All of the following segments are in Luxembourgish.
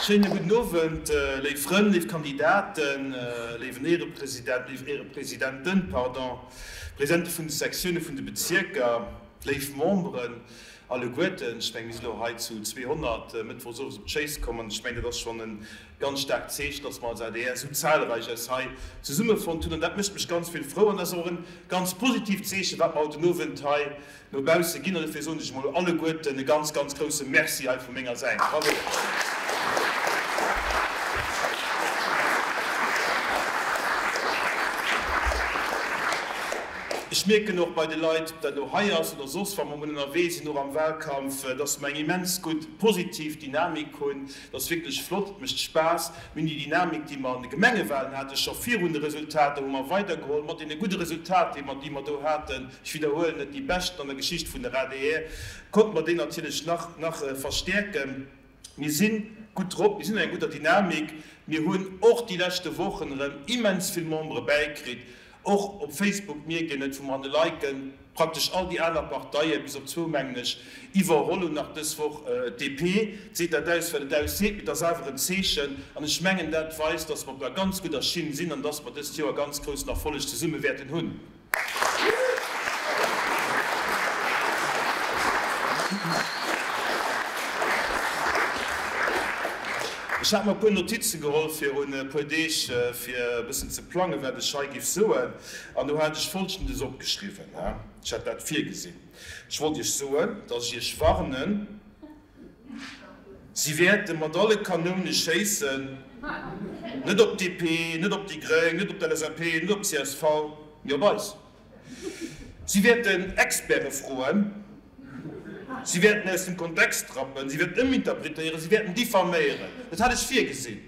Schéine gudden Owend, léif Frënn, léif Kandidaten, léiwen Éierepresident, léif Éierepresidenten, pardon, Presidente vun de Sektioune vun de Bezierker, léif Memberen alleguerten. Ech mengen, mir sinn elo hei zu 200 mëttwochs owes op d'Schéiss komm an ech mengen, dat ass schonn e ganz staarkt Zeechen, dass mer als adr esou zahlreich eis hei zesummefonnt hunn an dat mécht mech ganz vill frou an dat ass och e ganz positiivt Zeechen, wat mer haut den Owend hei no bausse ginn an dofir soen ech emol alleguerten e ganz, ganz grousse Merci hei vu menger Säit. Bravo! Ech mierken och bei de Leit, ob dat elo hei ass oder soss, wa mer emol ënnerwee sinn, och am Wahlkampf, dass mer eng immens gutt positiv Dynamik hunn. Et ass wierklech flott, et mécht Spaass. Mir hunn déi Dynamik, déi mer an de Gemengewahlen haten, scho virun de Resultater hu mer weidergeholl mat deene gudde Resultater, déi mer, déi mer do haten. Ech widderhuelen et, déi beschten an der Geschicht vun der adr, konnte mer déi natierlech nach, nach verstäerken. Mir si gutt drop, mir sinn an enger gudder Dynamik. Mir hunn och déi leschte Wochen erëm immens vill Membere bäikritt. Och op Facebook mierkt een et, wou mer an de Liken praktesch all déi aner Parteien, bis op zwou mengen ech, iwwerholl hunn, nach dës Woch d'DP. Et seet dat aus, wat et ausseet, mee et ass awer en Zeechen. An ech mengen, dat weist, dass mer op enger ganz gudder Schinn sinn an dass mer dëst Joer ganz groussen Erfolleg zesumme wäerten hunn. Ech hat mer e puer Notizen geholl virun e puer Deeg, fir e bëssen ze plangen, wat ech hei giff soen. An do hat ech Folgendes opgeschriwwen, ech hat dat virgesinn, Ech wollt Iech soen, dass ech Iech warnen, Si wäerte mat alle Kanoune schéissen, net op d'DP, net op déi Gréng, net op d'LSAP, net op d'CSV, mee op eis. Si wäerten Experte froen, si wäerten aus dem Kontext rappen, si wäerten ëminterpretéieren, si wäerten diffaméieren. Dat hat ech virgesinn,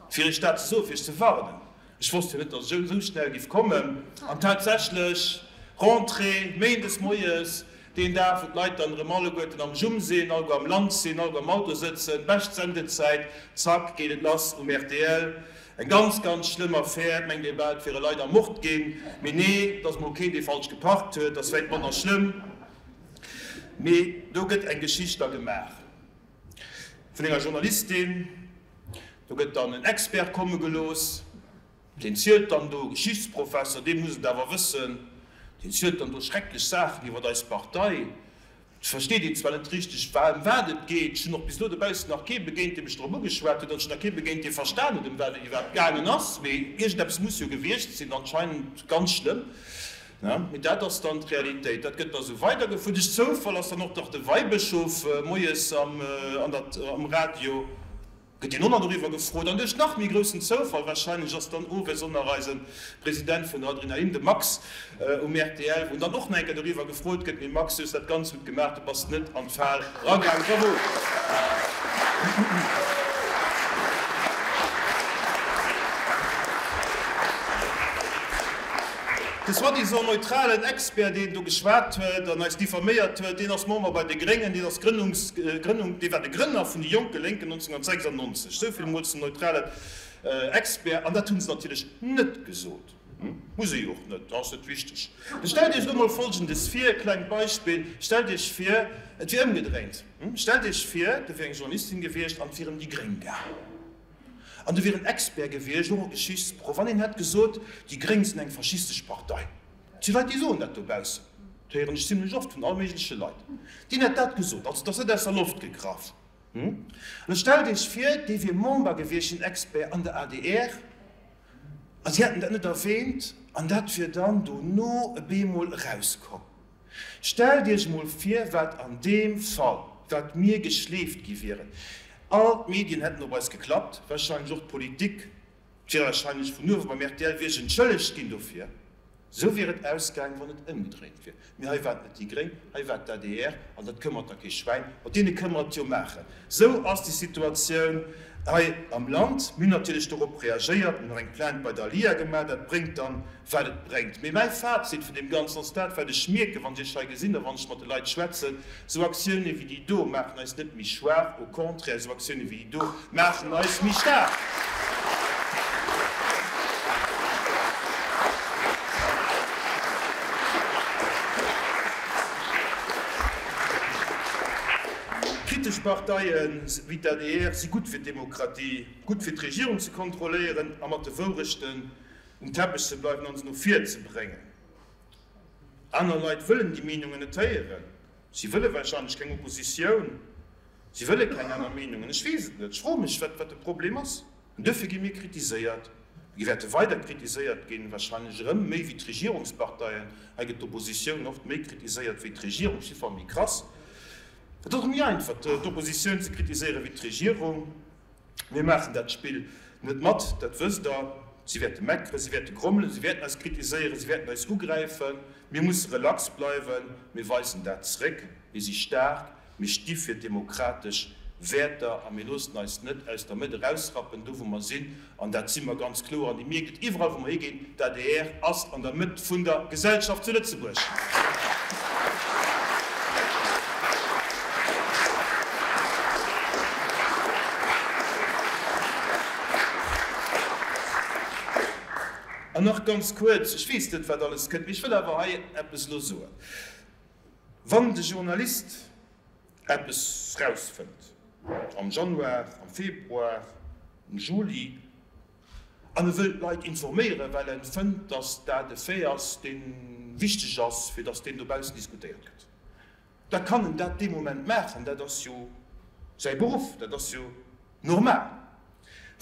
fir Iech dat ze soen, fir Iech ze warnen. Ech wosst jo net, dass ech esou schnell giff kommen. An tatsächlech, Rentrée, méindes moies, deen Dag, wou d'Leit dann erëm alleguerten am Jumm sinn, alleguer am Land sinn, alleguer am Auto sëtzen, bescht Sendezäit, zack, geet et lass um rtl. Eng ganz, ganz schlëmm Affär, et mengt ee bal, et wiere Leit ermort ginn. Mee nee, et ass mol keen, dee falsch geparkt huet, ass wäit manner schlëmm. Mee do gëtt eng Geschicht da gemaach vun enger Journalistin, do gëtt dann en Expert komme gelooss, deen zielt dann do, e Geschichtsprofesser, dee muss et awer wëssen, deen zielt dann do schrecklech Saachen iwwer eis Partei. Et versteet een zwar net richteg, ëm wat et geet, ech hunn och bis elo dobaussen nach kee begéint, dee mech drop ugeschwat huet, an ech hunn nach kee begéint, dee verstan huet, ëm wat et iwwerhaapt gaangen ass, mee iergendeppes muss jo gewiescht sinn, anscheinend ganz schlëmm. Mee dat ass dann d'Realitéit. Dat gëtt da sou weidergefuert. Duerch Zoufall ass dann och nach de Weibëschof moies am Radio, gëtt deen och nach doriwwer gefrot. An duerch nach méi groussen Zoufall wahrscheinlech ass dann owes och nach eise President vun der Adrenalin, de Max, um rtl, wou en dann och nach eng Kéier doriwwer gefrot gëtt. Mee Max, du hues dat ganz gutt gemaach, du bass net an d'Fal ragaang. Bravo! De soi-disant neutralen Expert, deen do geschwat huet an eis diffaméiert huet, deen ass Member bei de Gréngen, deen ass Grënnungs, Grënnung, dee war de Grënner vun de Jonke Lénken 1996. Esou vill emol zum neutralen Expert. An dat hu se natierlech net gesot. Muss e jo och net, ass net wichteg. Stellt Iech elo mol Folgendes vir, klengt Beispill, Stellt Iech vir, et wier ëmgedréint. Stellt Iech vir, do wier eng Journalistin gewiescht an et wier ëm déi Gréng gaang. An do wier en Expert gewiescht, och e Geschichtsproff, an deen hätt gesot, déi Gréng sinn eng faschistesch Partei. Et si Leit, déi soen dat dobaussen, dat héieren ech zimlech oft vun all méigleche Leit. Deen hätt dat gesot, also et ass net aus der Loft gegraff. An da stellt Iech vir, dee wier Member gewiescht, en Expert an der adr, a si hätten dat net erwähnt, an dat wier dann dono e bemol erauskomm. Stellt Iech emol vir, wat an deem Fall, wat mir geschleeft gi wieren. All d'Medien hätten op eis geklappt, wahrscheinlech och d'Politik, et wier wahrscheinlech vun uewe beim rtl wier sech entschëllegt ginn dofir. Esou wier et ausgaang, wann et ëmgedréint wier. Mee hei war et net déi Gréng, hei war et d'ADR, an dat këmmert da kee Schwäin. Mat deene kënne mer et jo maachen. Esou ass déi Situatioun hei am Land. Mir hunn natierlech dorop reagéiert, mir hunn och eng Plainte bei der ALIA gemaach. Dat bréngt dann wat et bréngt. Mee mäi Fazit vun deem Ganzen ass dat, wat ech mierken, wann ech Iech hei gesinn a wann ech mat de Leit schwätzen, Esou Aktioune wéi déi do maachen eis net méi schwaach, au contraire, esou Aktioune wéi déi do maachen eis méi staark. Politesch Parteie wéi d'ADR si gutt fir d'Demokratie, gutt fir d'Regierung ze kontrolléieren a mat de Wourechten um Teppech ze bleiwen an se no vir ze bréngen. Aner Leit wëllen déi Meenungen net héieren. Si wëlle warscheinlech keng Oppositioun, si wëlle keng aner Meenungen. Ech weess et net. Ech froe mech, wat de Problem ass. An duerfir gi mir kritiséiert. Mir wäerte weider kritiséiert ginn, warscheinlech erëm méi wéi d'Regierungsparteien. Hei gëtt d'Oppositioun oft méi kritiséiert wéi d'Regierung, op jidde Fall méi krass. Et ass och méi einfach, d'Oppositioun ze kritiséieren wéi d'Regierung. Mir maachen dat Spill net mat, dat wësst Der. Si wäerte meckeren, si wäerte grommelen, si wäerten eis kritiséieren, si wäerten eis ugräifen. Mir musse relax bleiwen, mir weisen dat zréck. Mir si staark. Mir sti fir demokratesch Wäerter a mir loossen eis net aus der Mëtt erausrappen, do wou mer sinn. An dat si mer ganz kloer. An Dir mierkt et iwwerall wou mer higinn, d'ADR ass an der Mëtt vun der Gesellschaft zu Lëtzebuerg. An nach ganz kuerz, ech weess net wat alles kënnt, mee ech wëll awer hei eppes elo soen. Wann de Journalist eppes rausfënnt, am Januar, am Februar, am Juli, an e wëll d'Leit informéieren, well en fënnt, datt dat e Fait ass, dee wichteg ass, fir datt deen dobaussen diskutéiert gëtt, da kann en dat dee Moment maachen. Dat ass jo säi Beruff, dat ass jo normal.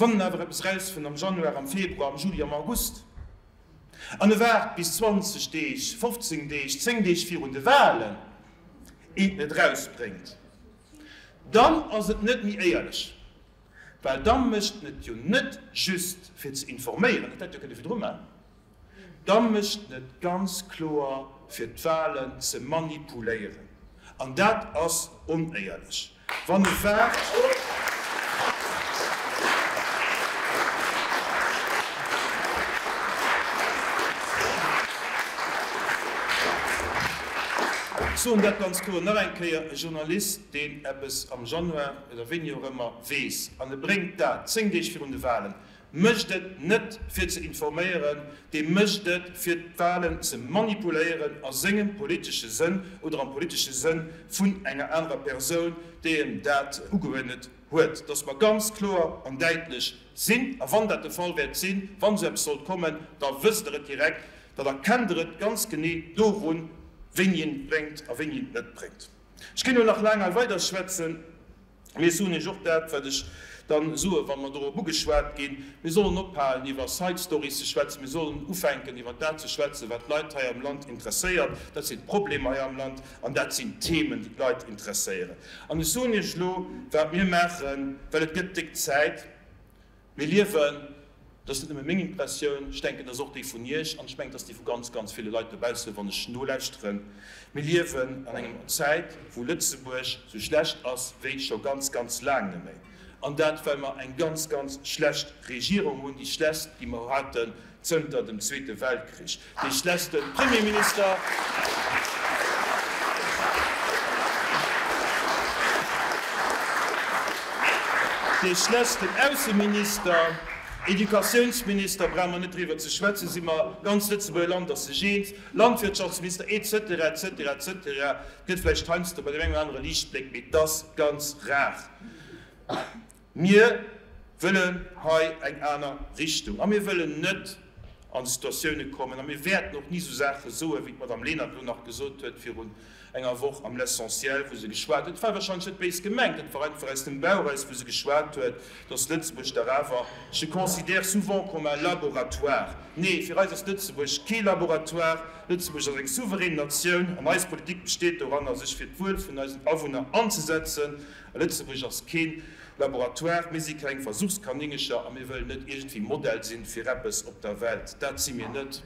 Wann en awer eppes rausfënnt am Januar, am Februar, am Juli, am August, an e waart bis 20 Deeg, 15 Deeg, 10 Deeg virun de Wahlen, eent en et erausbréngt, dann ass et net méi éierlech, well da mécht en et jo net just fir ze informéieren, dat hätt jo kënne virdru maachen, Da mécht en et ganz kloer fir d'Wahlen ze manipuléieren. An dat ass onéierlech. Wann e waart. Ech soen dat ganz kloer nach eng Kéier, E Journalist, deen eppes am Januar oder wéini och ëmmer weess an e bréngt dat 10 Deeg virun de Wahlen, Mécht et net fir ze informéieren, dee mécht et fir d'Wahlen ze manipuléieren a sengem politesche Sënn oder am politesche Sënn vun enger anerer Persoun, déi em dat ugeuerdnet huet. Dass mer ganz kloer an däitlech sinn. A wann dat de Fall wäert sinn, wann esou eppes sollt kommen, da wësst Der et direkt, dann erkennt Der et ganz genee dorun, wéini een et bréngt a wéini een et net bréngt. Ech kéint elo nach laang hei weiderschwätzen. Mee ech soen Iech och dat, wat ech dann soen, wa mer dorop ugeschwat ginn, Mir sollen ophalen, iwwer Side Stories ze schwätzen. Mir sollen ufänken, iwwer dat ze schwätzen, wat d'Leit hei am Land interesséiert. Dat sinn d'Problemer hei am Land an dat sinn d'Themen, déi d'Leit interesséieren. An ech soen Iech elo, wat mir maachen, well et gëtt déck Zäit. Mir liewen, dat ass net nëmme meng Impressioun, ech denken, dat ass och déi vun Iech an ech mengen, dat ass déi vu ganz, ganz ville Leit dobaussen, wann ech nolauschteren, mir liewen an engem Zäit, wou Lëtzebuerg sou schlecht ass wéi scho ganz, ganz laang net méi. An dat, well mer eng ganz, ganz schlecht Regierung hunn, déi schlechtst, déi mer haten zënter dem Zweete Weltkrich, dee schlechtste Premierminister, dee schlechtsten Ausseminister, Educatiounsminister, brauche mer net driwwer ze schwätzen, si mer, ganz Lëtzebuerger Land ass sech eens, Landwirtschaftsminister, et cetera, et cetera, et cetera. Et gëtt vläicht heiansdo bei deem engen oder anere Liichtbléck, mee et ass ganz rar. Mir wëllen hei eng aner Richtung a mir wëllen net an Situatioune kommen a mir wäerten och ni esou Saache soen, wéi d'Madame Lenert elo nach gesot huet virun enger Woch am L'Essentiel, wou se geschwat huet, et war wahrscheinlech net béis gemengt, et war einfach aus dem Bauch eraus, wou se geschwat huet, dass Lëtzebuerg dach awer, je considère souvent comme un laboratoire. Nee, fir eis ass Lëtzebuerg kee Laboratoire. Lëtzebuerg ass eng souverän Natioun an eis Politik besteet doranner, sech fir d'Wuel vun eisen Awunner anzesetzen. A Lëtzebuerg ass keen Laboratoire, mir si keng Versuchskaningecher a mir wëllen net iergendwéi Modell sinn fir eppes op der Welt. Dat si mir net.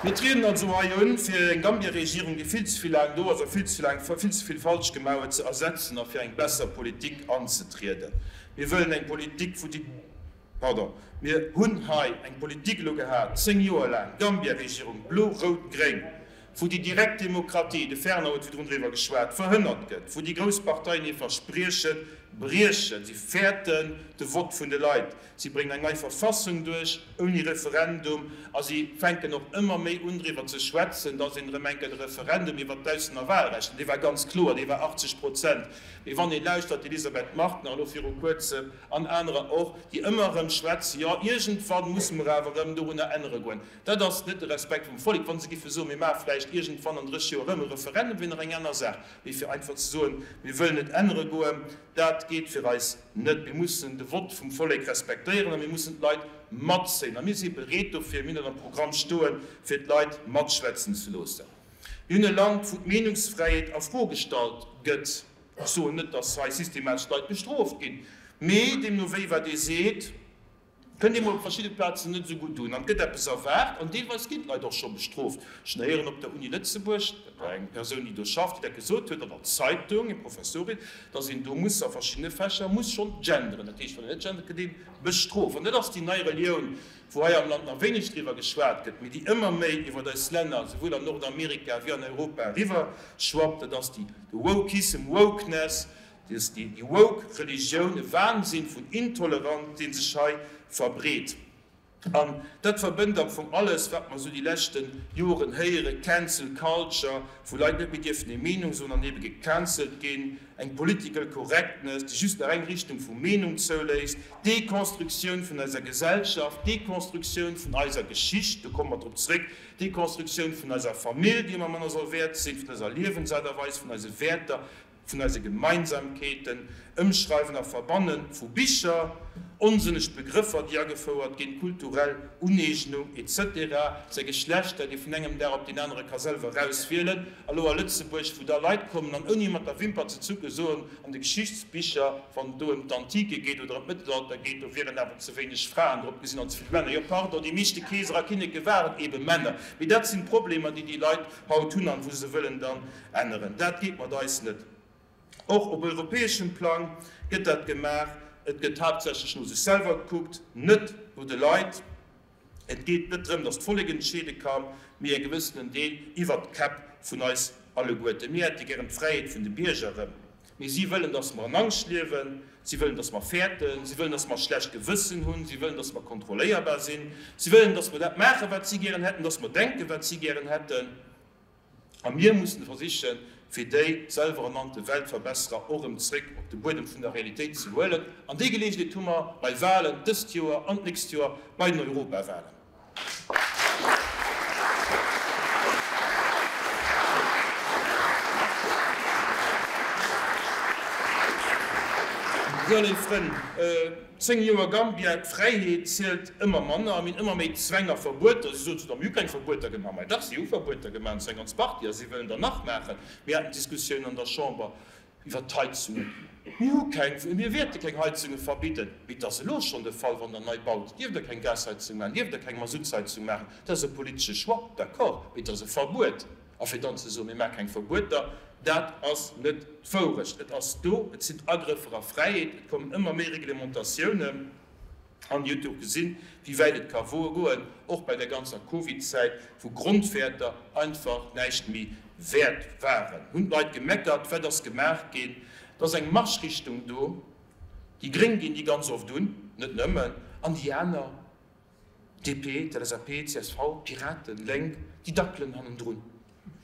Mir trieden also hei un, fir eng Gambia-Regierung, déi vill ze vill laang do ass a vill ze laang vill ze vill falsch gemaach huet, ze ersetzen a fir eng besser Politik anzetrieden. Mir wëllen eng Politik, wou déi. Pardon, mir hunn hei eng Politik elo gehat, 10 Joer laang, Gambia-Regierung, blo, rout, gréng, wou déi direkt Demokratie, de Fernand huet virdrun driwwer geschwat, verhënnert gëtt, wou déi grouss Parteien hir Verspriechen Briechen. Si fäerten de Vott vun de Leit. Si bréngen eng nei Verfassung duerch, ouni Referendum. A si fänken och ëmmer méi un driwwer ze schwätzen, datt een erëm eng Kéier de Referendum iwwert d'Auslännerwahlrecht, an dee war ganz kloer, dee war 80 Prozent, mee wann ee lauschtert, d'Elisabeth Margue nach elo viru kuerzem an anerer och, déi ëmmer erëm schwätzen, jo iergendwann musse mer awer erëm dorunner ännere goen, dat ass net de Respekt vum Vollek. Wa se giffe soen, mir maache vläicht iergendwann an 30 Joer erëm e Referendum, wier nach eng aner Saach. Mee fir einfach ze soen, mir wëllen et ännere goen, dat geet fir eis net. Mir mussen de Vott vum Vollek respektéieren a mir mussen d'Leit matzéien. A mir si bereet dofir, mir hunn dat am Programm stoen, fir d'Leit matschwätzen ze loossen. Mir hunn e Land, wou d'Meenungsfräiheet a Fro gestallt gëtt. Ech soen net, datt hei systematesch Leit bestrooft ginn, mee deemno wéi wat ee seet, Kënnt ee mol op verschidde Plazen net esou gutt un an et gëtt eppes erwaart an deelweis ginn d'Leit och scho bestrooft. Ech hunn héieren op der Uni Lëtzebuerg, dat war eng Persoun, déi do schafft, déi dat gesot huet an der Zeitung, eng Professorin, datt een do muss a verschiddene Fächer muss schonn genderen. Dat heescht, wann een net gendert, gëtt ee bestrooft. An dat ass déi nei Relioun, wou hei am Land nach wéineg driwwer geschwat gëtt, mee déi ëmmer méi iwwer eis Länner, souwuel an Nordamerika wéi an Europa eriwwerschwappt. Dat ass déi, de Wokissem, Wokeness, Déi déi woke Religioun, e Wahnsinn vun Intoleranz, dee sech hei verbreet. An dat verbënnt am Fong alles, wat mer esou déi leschte Joren héieren, Cancel Culture, wou Leit net méi dierfen hir Meenung soen an ebe gecancelt ginn, eng Political Correctness, déi just nach eng Richtung vu Meenung zouléisst, Deconstructioun vun eiser Gesellschaft, Deconstructioun vun eiser Geschicht, do komme mer drop zréck, Deconstructioun vun eiser Famill, déi ëmmer manner soll wäert sinn, vun eiser Liewensaart a Weis, vun eise Wäerter, vun eise Gemeinsamkeeten, Ëmschreiwen a Verbanne vu Bicher, onsënneg Begrëffer, déi agefouert ginn, kulturell Uneegnung, etc. Säi Geschlecht, dat ee vun engem Dag op deen anere ka selwer erauswielen. A lo a Lëtzebuerg, wou da Leit kommen an ouni mat der Wimper ze zucke soen, an de Geschichtsbicher, wann et do ëm d'Antike geet oder ëm d'Mëttelalter geet, do wieren awer ze wéineg Fraen drop gesinn an ze vill Männer. Jo, pardon, déi meeschte Keeser a Kinneke waren ebe Männer. Mee dat sinn d'Problemer, déi déi Leit haut hunn an wou se wëllen dann Änneren. Dat geet mat eis net. Och op europäeschem Plang gëtt dat gemaach. Et gëtt haaptsächlech no sech selwer gekuckt, net no de Leit. Et geet net drëm, datt d'Vollek entscheede kann, mee e gewëssenen Deel iwwert d'Käpp vun eis alleguerten. Mir hätte gären d'Fräiheet vun de Bierger erëm, mee si wëllen, datt mer an Angscht liewen, si wëllen, datt mer fäerten, si wëllen, datt mer schlecht Gewëssen hunn, si wëllen, datt mer kontrolléierbar sinn, si wëllen, datt mer dat maachen, wat si gären hätten, datt mer denken, wat si gären hätten. A mir mussen versichen, fir déi selwerernannte Weltverbesserer och erëm zréck op de Buedem vun der Realitéit ze huelen. An déi Geleegenheet hu mer bei Wahlen dëst Joer an d'nächst Joer bei den Europawahlen. Sou, léif Frënn, 10 Joer Gambia, d'Fräiheet zielt ëmmer manner a mir hunn ëmmer méi Zwäng a Verbueter. Si soen zwar, mir hu keng Verbueter gemaach. Mä dach, si hu Verbueter gemaach, an zwar eng ganz Partie, a si wëllen der nach maachen. Mir haten d'Diskussioun an der Chamber iwwert d'Heizungen. Mir hu keng, mir wäerte keng Heizunge verbidden. Mee et ass elo schonn de Fall, wann Der nei baut, dierft Der keng Gasheizung maachen, dierft Der keng Masuttsheizung maachen. Dat ass e politesche Choix, d'accord, mee et ass e Verbuet. A fir dann ze soen, mir maache keng Verbueter, dat ass net d'Wourecht. Et ass do, et sinn Agrëffer a Fräiheet, et kommen ëmmer méi Reglementatiounen. An Dir hutt jo och gesinn, wéi wäit et ka goen, och bei der ganzer Covid-Zäit, wou Grondwäerter einfach näischt méi wäert waren. Hunn d'Leit gemeckert, wat ass gemaach ginn? Et ass eng Marschrichtung do. Déi Gréng ginn déi ganz oft un, net nëmmen, an déi aner. DP, d'LSAP, csv, Piraten, Lénk, déi dackelen hannendrun.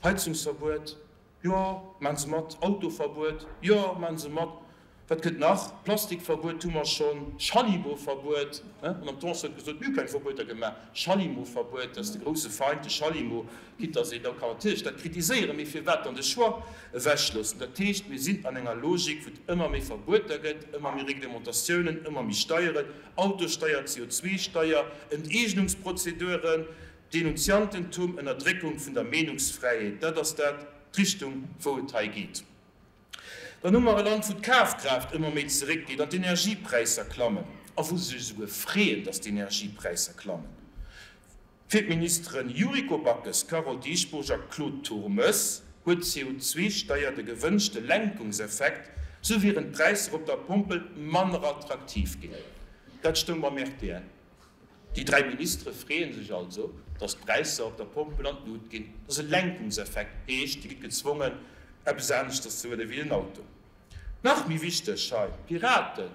Heizungsverbuet, jo, maan se mat. Autoverbuet, jo, maan se mat. Wat kënnt nach? Plastikverbuet hu mer schonn, Schallimo-Verbuet, he? D'Madame Tanson huet gesot, mir hu keng Verbueter gemaach. Schallimo-Verbuet, dat ass de grousse Feind, de Schallimo. Quitte dass een da kann natierlech dat kritiséieren, mee firwat dann de Choix ewechloossen? Dat heescht, mir sinn an enger Logik, wou et ëmmer méi Verbueter gëtt, ëmmer méi Reglementatiounen, ëmmer méi Steieren. Autosteier, CO2-Steier, Enteegnungsprozeduren, Denunziantentum, Ënnerdréckung vun der Meenungsfräiheet, dat ass dat d'Richtung, wou et hei geet. Dann hu mer e Land, wou d'Kafkraaft ëmmer méi zeréckgeet an d'Energiepräisser klammen, a wou se sech esouguer freeën, datt d'Energiepräisser klammen. Fir d'Ministeren Yuriko Backes, Carole Dieschbourg a Claude Turmes huet d'CO2-Steier de gewënschte Lenkungseffekt, sou wieren d'Präisser op der Pompel manner attraktiv ginn. Dat stoung beim rtl. Déi 3 Ministere freeë sech also, datt d'Präisser op der Pompel an d'Lut ginn. Dat ass e Lenkungseffekt, heescht, Dir gitt gezwongen, eppes aneschters ze huelen wéi den Auto. Nach méi wichteg hei, d'Piraten,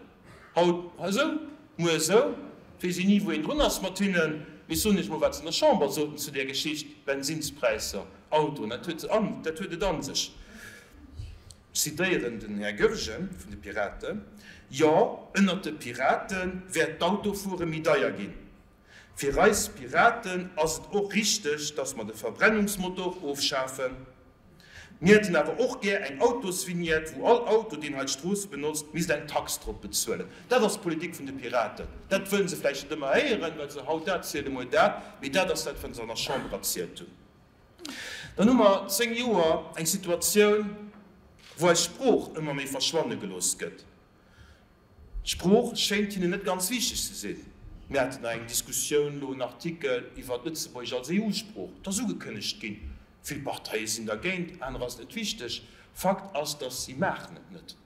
haut esou, muer esou, weess een ni wou een drun ass mat hinnen. Mee ech soen Iech mol wat se an der Chamber soten zu där Geschicht, Bensinspräisser, Autoen, dat huet dat huet et an sech. Ech zitéieren den Här Goergen vun de Piraten, Jo, ënnert de Pirate wäert d'Autofuere méi deier ginn. Fir eis Piraten ass et och richteg, datt mer de Verbrennungsmotor ofschafen. Mir hätten awer och gär eng Autosvignette, wou all Auto, deen hei d'Stroosse benotzt, misst eng Tax drop bezuelen. Dat ass d'Politik vun de Piraten. Dat wëllen se vläicht net ëmmer héieren, well se haut dat zielen, muer dat, mee dat ass dat, wat se an der Chamber erzielt hunn. Dann hu mer 10 Joer eng Situatioun, wou eis Sprooch ëmmer méi verschwanne gelooss gëtt. D'Sprooch schéint hinnen net ganz wichteg ze sinn. Mir haten nach eng Diskussioun elo, en Artikel iwwer d'Lëtzebuergesch als EU-Sprooch. Et ass ugekënnegt ginn. Vill Parteie sinn dergéint, anerer ass et net wichteg. Fakt ass, datt si maachen et net.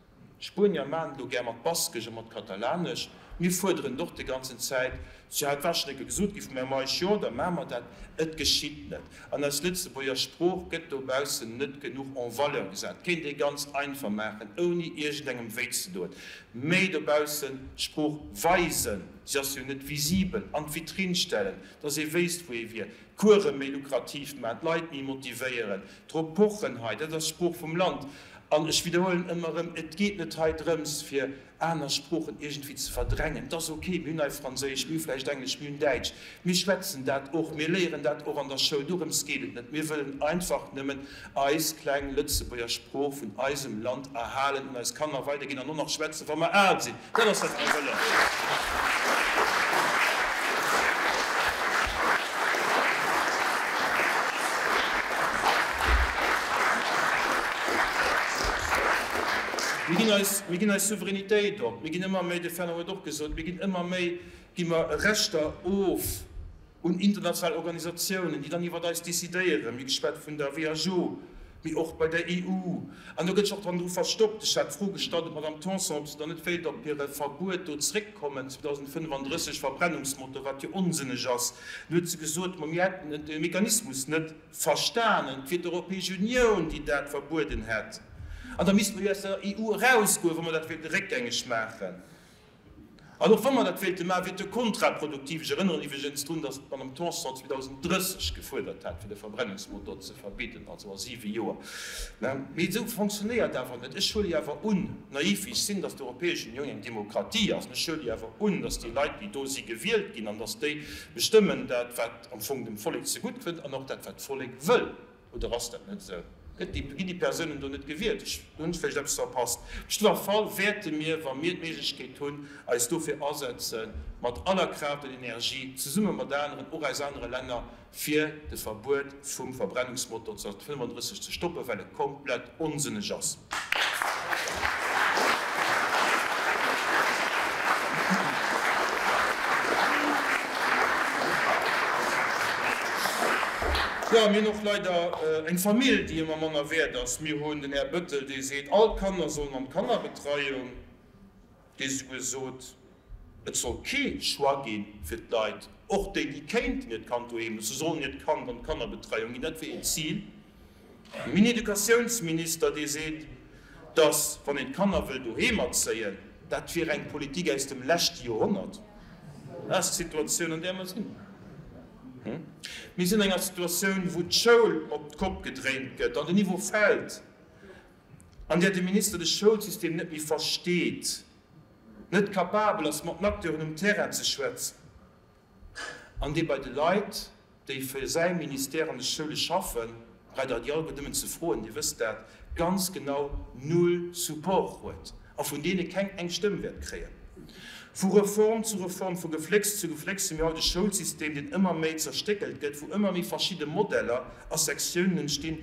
D'Spuenier maachen et elo gär mat Baskesch a mat Katalanesch. Mir fuerderen et och déi ganzen Zäit. Jo, et war schonn eng Kéier gesot gi vum Här Meisch, jo, da maache mer dat. Et geschitt net. An eis Lëtzebuerger Sprooch gëtt dobaussen net genuch en valeur gesat. Kéint ee ganz einfach maachen, ouni iergendengem wéi ze doen. Méi dobaussen d'Sprooch weisen, si ass jo net visibel, an d'Vitrinn stellen, dass ee wéisst, wou ee wier. D'Course méi lukrativ maachen, d'Leit méi motivéieren, drop pochen hei, dat ass d'Sprooch vum Land. An ech widderhuelen ëmmer erëm, et geet net hei drëms, fir aner Sproochen iergendwéi ze verdrängen. Et ass ok, mir hunn hei Franséisch, mir hu vläicht Englesch, mir hunn Däitsch, mir schwätzen dat och, mir léieren dat och an der Schoul, dorëms geet et net. Mir wëllen einfach nëmmen eis kleng Lëtzebuerger Sprooch vun eisem Land erhalen, un eis Kanner weiderginn an och nach schwätzen, wa mer al sinn. Dat ass, wat mir wëllen. Mir ginn eis, mir ginn eis Souveränitéit op. Mir ginn ëmmer méi, de Fernand huet och gesot, mir ginn ëmmer méi, gi mer Rechter of un international Organisatiounen, déi dann iwwert eis decidéieren. Mir hu geschwat vun der WHO, mee och bei der EU. An do gëtt sech och dann dru verstoppt. Ech hat d'Fro gestallt un d'Madame Tanson, ob se dann net wéilt op hire Verbuet do zréckkommen, 2035, Verbrennungsmotor, wat jo onsënneg ass. Du huet se gesot, ma mir hätten de Mechanismus net verstanen, et wier d'Europäesch Unioun, déi dat verbueden hätt. An da misste mer jo aus der EU erausgoen, wa mer dat wéilte réckgängeg maachen. An och wa mer dat wéilte maachen, wier et jo kontraproduktiv. Ech erënneren iwwregens drun, datt d'Madame Tanson 2030 gefuerdert hat, fir de Verbrennungsmotor ze verbidden, also a siwe Joer. Mee esou fonctionnéiert awer net. Ech huele jo awer un, naiv wéi ech sinn, datt d'Europäesch Unioun eng Demokratie ass. An ech huele jo awer un, datt déi Leit, déi do si gewielt ginn, an datt déi bestëmmen dat, wat am Fong dem Vollek zegutt kënnt an och dat, wat d'Vollek wëll. Oder ass dat net esou? Gëtt déi, ginn déi Persounen do net gewielt? Ech, do hunn ech vläicht eppes verpasst. Op jidder Fall wäerte mir, wa mir d'Méiglechkeet hunn, eis dofir asetzen, mat aller Kraaft an Energie, zesumme mat aneren, och aus anere Länner, fir de Verbuet vum Verbrennungsmotor 2035 ze stoppen, well e komplett onsënneg ass. Jo, mir hunn och leider eng Famill, déi ëmmer manner wäert ass. Mir hunn den Här Bettel, dee seet, all d'Kanner sollen an d'Kannerbetreiung, dee souguer sot, Et soll kee Choix gi fir d'Leit, och déi, déi kéinten hiert Kand doheem loossen, sollen hiert Kand an d'Kannerbetreiung ginn. Dat wier een Zil. Mir hunn Educatiounsminister, dee seet, datt, wann een d'Kanner wëll doheem erzéien, dat wier eng Politik aus dem leschte Joerhonnert. Dat ass d'Situatioun, an där mer sinn. Mir sinn an enger Situatioun, wou d'Schoul op d'Kopp gedréint gëtt an den Niveau fält, an där de Minister de Schoulsystem net méi versteet. net capabel ass mat den Acteuren um Terrain ze schwätzen an dee bei de Leit, déi fir säi Ministère an de Schoule schaffen, braucht Der déi alleguer nëmmen ze froen, Dir wësst dat ganz genau, null Support huet a vun deene keng eng Stëmm wäert kréien. Vu Reform zu Reform, vu Geflécks zu Geflécks hu mir haut e Schoulsystem, deen ëmmer méi zerstéckelt gëtt, wou ëmmer méi verschidde Modeller a Sektiounen entstinn,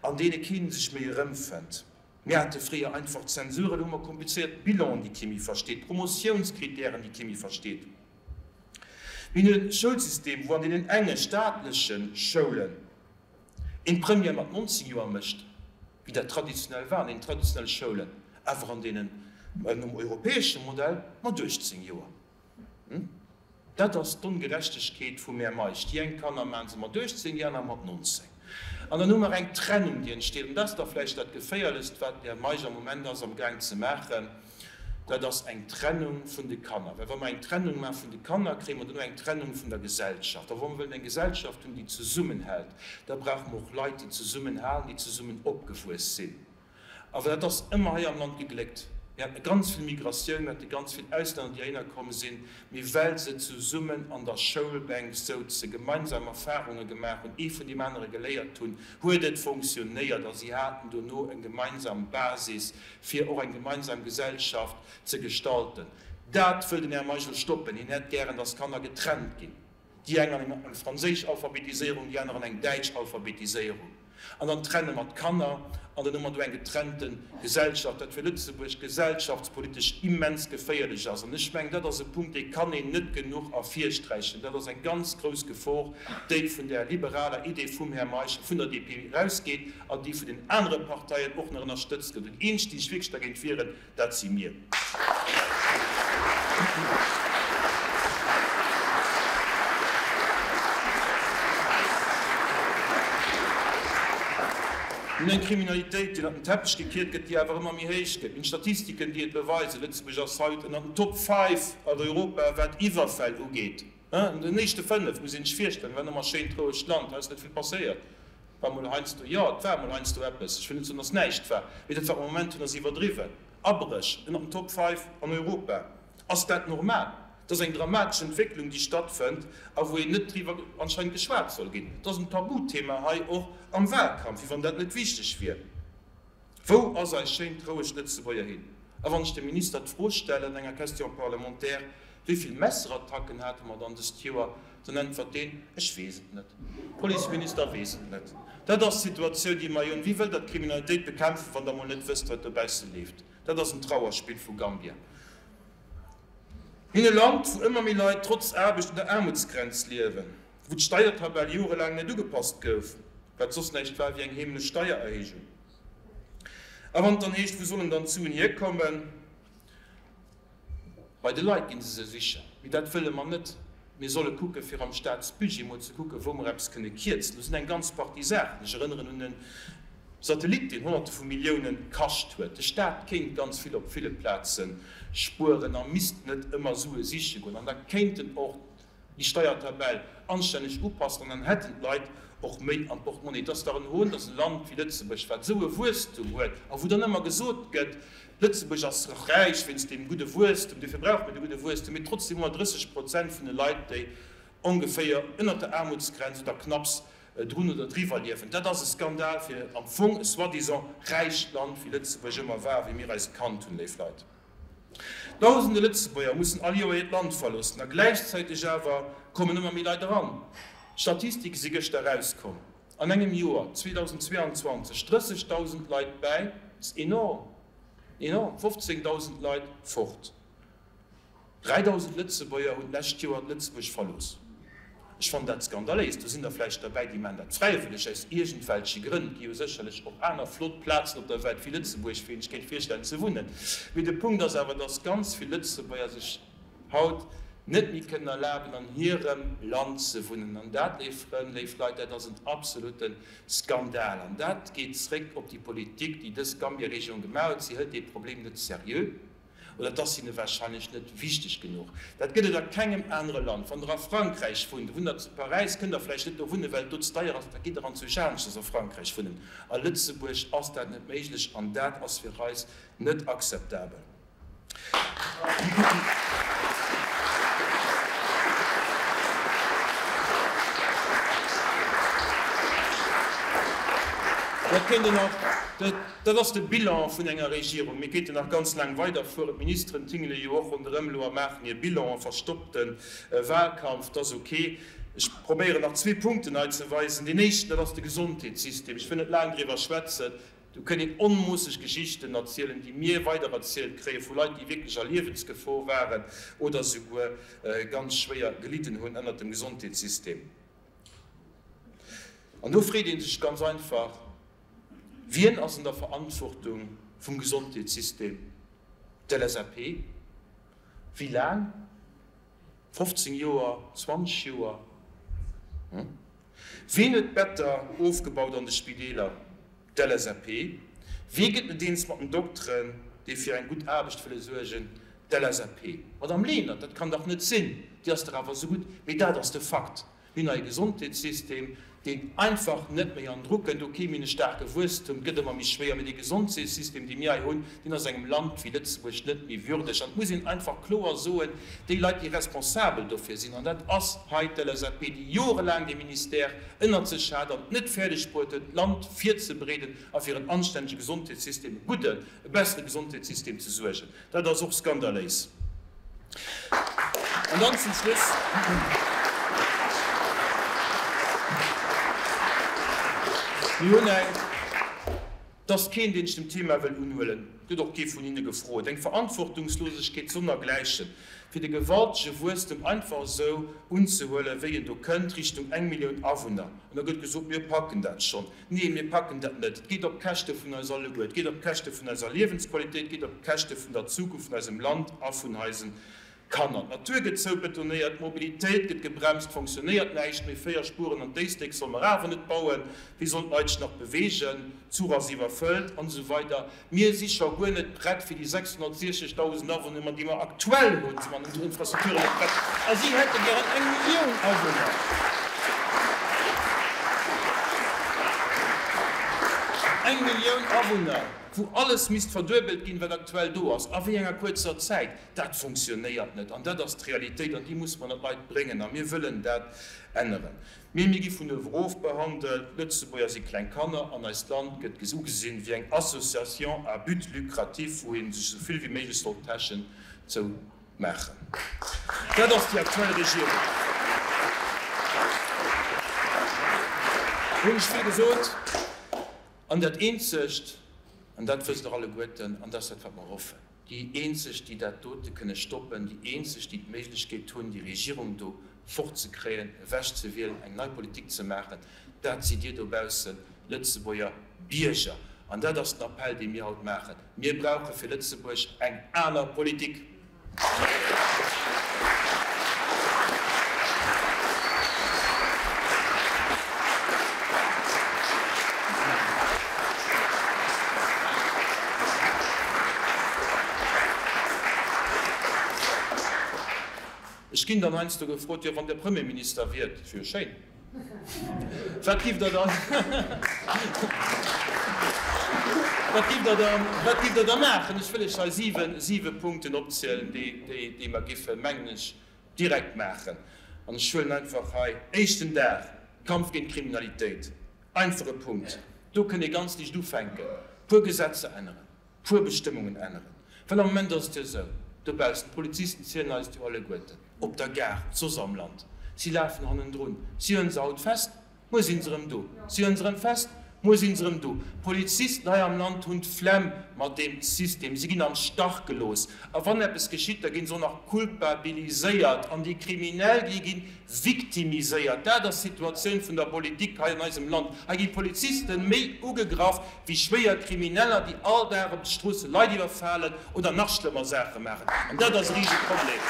an deene keen sech méi erëmfënnt. Mir hate fréier einfach Zensur, elo hu mer komplizéiert Bilanen, déi kee méi versteet, Promotiounskritären, déi kee méi versteet. Mir hunn e Schoulsystem, wou an deenen enge staatleche Schoulen een d'Première mat 19 Joer mécht, wéi dat traditionell war an deenen traditionelle Schoulen, awer an deenen nom europäesche Modell mat 18 Joer. Dat ass d'Ongerechtegkeet vum Här Meisch. Déi eng Kanner maachen se mat 18, déi aner mat 19. An dann hu mer eng Trennung, déi entsteet. An dat ass da vläicht dat Geféierlechst, wat den Här Meisch am Moment ass amgaang ze maachen, dat ass eng Trennung vun de Kanner. Well wa mer eng Trennung maache vun de Kanner, kréie mer duerno eng Trennung vun der Gesellschaft. A wa mer wëllen eng Gesellschaft hunn, déi zesummenhält, da brauche mer och Leit, déi zesummenhalen, déi zesummen opgewuess sinn. Awer dat ass ëmmer hei am Land gegléckt. Mir hate ganz vill Migratioun, mir hate ganz vill Auslänner, déi heihinner komm sinn, mee well se zesummen an der Schoulbänk souze, gemeinsam Erfarunge gemaach hunn, ee vun deem anere geléiert hunn, huet et fonctionnéiert a si haten dono eng gemeinsam Basis, fir och eng gemeinsam Gesellschaft ze gestalten. Dat wëll den Här Meischel stoppen. Hien hätt gären, dass Kanner getrennt ginn. Déi eng an eng franséisch Alphabetiséierung, déi aner an eng däitsch Alphabetiséierung. An dann trenne mer d'Kanner an dann hu mer do eng getrennte Gesellschaft, wat fir Lëtzebuerg gesellschaftspolitesch immens geféierlech ass. An ech mengen, dat ass e Punkt, dee kann een net genuch ervirsträichen. Dat ass eng ganz grouss Gefor, déi vun där liberaler Idee vum Här Meisch a vun der DP erausgeet an déi vun den anere Parteien och nach ënnerstëtzt gëtt. An déi eenzeg, déi sech wierklech dergéint wieren, Dat si mir. Mir hunn eng Kriminalitéit, déi ënnert den Teppech gekiert gëtt, déi awer ëmmer méi héich gëtt. Mir hunn Statistiken, déi et beweisen. Lëtzebuerg ass haut ënnert den Top Five an Europa, wat Iwwerfäll ugeet. An den éischte 5, muss een sech virstellen. War ëmmer schéint rouegt Land, hei ass net vill passéiert. War mol heiansdo, jo, et war mol heiansdo eppes, ech wëll net soen, dass näischt war, mee dat wat mer am Moment hunn, ass iwwerdriwwen. Abréch ënnert den Top Five an Europa, ass dat normal? Dat ass eng dramatesch Entwécklung, déi stattfënnt a wou een net driwwer anscheinend geschwat soll ginn. Dat ass en Tabuthema hei och am Wahlkampf, wéi wann dat net wichteg wier. Wou ass eist schéint, rouegt Lëtzebuerger hin? A wann ech dem Minister d'Fro stellen an enger Question parlementaire, Wéi vill Messerattacken hate mer dann dëst Joer? dann äntwert deen, Ech weess et net. Policeminister weess et net. Dat ass d'Situatioun, déi mer hei hunn. Wéi wëllt Der d'Kriminalitéit bekämpfen, wann Der mol net wësst, wat dobausse leeft? Dat ass en Trauerspill vu Gambia. Mir hunn e Land, wou ëmmer méi Leit trotz Aarbecht un der Aarmutsgrenz liewen, wou d'Steiertabell jorelaang net ugepasst gouf, wat soss näischt war wéi eng heemlech Steiererhéijung. A wann et dann heescht, wou sollen dann d'Suen hierkommen? Bei de Leit ginn se se sichen. Mee dat wëlle mer net. Mir solle kucken, fir am Staatsbudget mol ze kucken, wou mer eppes kënne kierzen. Do sinn eng ganz Partie Saachen. Ech erënneren un e Satellit, deen Honnerte vu Milliounen kascht huet. De Staat kéint ganz vill op ville Plaze spueren a misst net ëmmer Sue siche goen. An da kéinten och déi Steiertabell anstänneg upassen an dann hätten d'Leit och méi am Portemonnaie. Et ass dach en Hohn, dass e Land wéi Lëtzebuerg, wat esou e Wuesstum huet a wou dann ëmmer gesot gëtt, Lëtzebuerg ass räich wéinst deem gudde Wuesstum, dofir brauche mir de gudde Wuesstum, mee trotzdem hu mer 30 Prozent vun de Leit, déi ongeféier ënnert der Aarmutsgrenz oder knapps drun oder driwwer liewen. Dat ass e Skandal fir am Fong e soi-disant räicht Land, wéi Lëtzebuerg ëmmer war, wéi mir eis et kannt hunn, léif Leit. Dausende Lëtzebuerger mussen all Joer hiert Land verloossen a gläichzäiteg awer kommen ëmmer méi Leit eran. D'Statistike si gëschter erauskomm. An engem Joer, 2022, 30.000 Leit bäi, ass enorm, enorm, 15.000 Leit fort. 3.000 Lëtzebuerger hunn d'lescht Joer Lëtzebuerg verlooss. Ech fannen dat skandaléis. Do sinn der vläicht derbäi, déi maachen dat fräiwëlleg, aus iergendwelche Grënn. Et gi jo sécherlech och aner flott Plazen op der Welt wéi Lëtzebuerg, wou een sech kéint virstellen ze wunnen. Mee de Punkt ass awer, dass ganz vill Lëtzebuerger sech haut net méi kënnen erlaben, an hirem Land ze wunnen. An dat, léif Frënn, léif Leit, dat ass en absolute Skandal. An dat geet zréck op déi Politik, déi dës Gambia-Regierung gemaach huet. Si hëlt dee Problem net seriö. Oder et ass hinne warscheinlech net wichteg genuch. Dat gëtt et a kengem anere Land. Wann Der a Frankräich wunnt, wunnt Der zu Paräis, kënnt Der vläicht net do wunnen, well et do ze deier ass, da gitt Der anzwousch aneschters a Frankräich wunnen. A Lëtzebuerg ass dat net méiglech an dat ass fir eis net akzeptabel. Dat kéint een och. Dat ass de Bilan vun enger Regierung. Mir kéinten nach ganz laang weiderfueren. D'Ministeren tingele jo och ronderëm elo a maachen hir Bilanen, verstoppte Wahlkampf, dat ass ok. Ech probéieren nach zwee Punkten hei ze weisen. Deen éischten, dat ass de Gesondheetssystem. Ech wëll net laang driwwer schwätzen. Do kënnt een onmoosseg Geschichten erzielen, déi mir weidererzielt kréie vu Leit, déi wierklech a Liewensgefor waren oder souguer ganz schwéier gelidden hunn ënnert dem Gesondheetssystem. An do freet ee sech ganz einfach, Wien ass an der Verantwortung vum Gesondheetssystem? D'LSAP? Wéi laang? 15 Joer? 20 Joer? Ween huet d'Better ofgebaut an de Spideeler? D'LSAP. Wee gëtt net eens mat den Dokteren, déi fir eng gutt Aarbecht wëlle suergen? D'LSAP. Madame Lenert, dat kann dach net sinn, Dir ass dach awer esou gutt. Mee dat ass de Fakt. Mir hunn hei e Gesondheetssystem, deen einfach net méi an Dru kënnt. Ok, mir hunn e staarke Wuesstum, et gëtt ëmmer méi schwéier, mee dee Gesondheetssystem, dee mir hei hunn, deen ass engem Land wéi Lëtzebuerg net méi würdeg. An et muss een einfach kloer soen, déi Leit, déi responsabel dofir sinn, an dat ass hei d'LSAP, déi jorelaang dee Ministère ënnert sech hat an et net fäerdeg bruet huet, d'Land virzebereeden a fir en anstännege Gesondheetssystem, e gudden, e bessere Gesondheetssystem ze suergen. Dat ass och skandaléis. An dann zum Schluss. Mir hunn eng, et ass keen, deen sech dem Thema wëll unhuelen, et huet och kee vun hinne gefrot, eng Verantwortungslosegkeet sonnergläichen, fir de gewaltege Wuesstem einfach esou unzehuelen, wéi en do kënnt, Richtung eng Millioun Awunner. An da gëtt gesot, mir packen dat schonn. Nee, mir packen dat net. Et geet op d'Käschte vun eis alleguer. Et geet op d'Käschte vun eiser Liewensqualitéit. Et geet op d'Käschte vun der Zukunft vun eisem Land a vun eise Kanner. D'Natur gëtt zoubetonéiert, d'Mobilitéit gëtt gebremst, fonctionnéiert näischt méi. 4 Spuren an d'Éislek solle mer awer net bauen. Wéi sollen d'Leit sech nach beweegen? Zuch ass iwwerfëllt an esou weider. Mir si scho guer net prett fir déi 660.000 Awunner, déi mer aktuell hunn, si mer an unseren Infrastrukturen net prett. A si hätte gären eng Millioun Awunner. Eng Millioun Awunner, wou alles misst verduebelt ginn, wat aktuell do ass, a wéi enger kuerzer Zäit. Dat fonctionnéiert net. An dat ass d'Realitéit an déi musse mer an d'Leit bréngen. A mir wëllen dat änneren. Mee mir gi vun uewe erof behandelt, d'Lëtzebuerger si kleng Kanner an eist Land gëtt ugesinn wéi eng Association à but lucratif, wou ee sech esou vill wéi méiglech soll d'Täschen zou maachen. Dat ass déi aktuell Regierung. Hunn ech vill gesot? An dat eenzegt, an dat wësst Der alleguerten, an dat ass dat wat mer hoffen, Déi eenzeg, déi dat dote kënne stoppen, déi eenzeg, déi d'Méiglechkeet hunn, déi Regierung do fortzekréien, ewechzewielen, eng nei Politik ze maachen, dat sidd Dir dobaussen, Lëtzebuerger Bierger. An dat ass den Appell, dee mir haut maachen. Mir brauche fir Lëtzebuerg eng aner Politik! Ech ginn dann heiansdo gefrot, jo wann Der Premierminister wiert, et wier jo schéin, wat giff Der dann, wat giff Der dann, wat giff Der da maachen? Ech wëll Iech hei siwe, siwe Punkten opzielen, déi, déi, déi mer giffen, mengen ech, direkt maachen. An ech huelen einfach hei, éischten Dag, Kampf géint d'Kriminalitéit. Einfache Punkt, do kënnt ee ganz liicht ufänken, puer Gesetzer änneren, puer Bestëmmungen änneren. Well am Moment ass et jo esou, dobaussen, d'Polizisten zielen eis et jo alleguerten, op der Gare, soss am Land, si lafen hannendrun, si huele se haut fest, muer si se erëm do, si huele se erëm fest, muer si se erëm do. D'Polizisten hei am Land hunn d'Flemm mat deem System, si ginn am Stach gelooss. A wann eppes geschitt, da gi se och nach culpabiliséiert an déi Kriminell, déi ginn Victimiséiert. Dat ass d'Situatioun vun der Politik hei an eisem Land. Hei gi Polizisten méi ugegraff wéi schwéier Krimineller, déi all Dag op de Stroosse Leit iwwerfalen oder nach schlëmmer Saache maachen. An dat ass e rise Problem.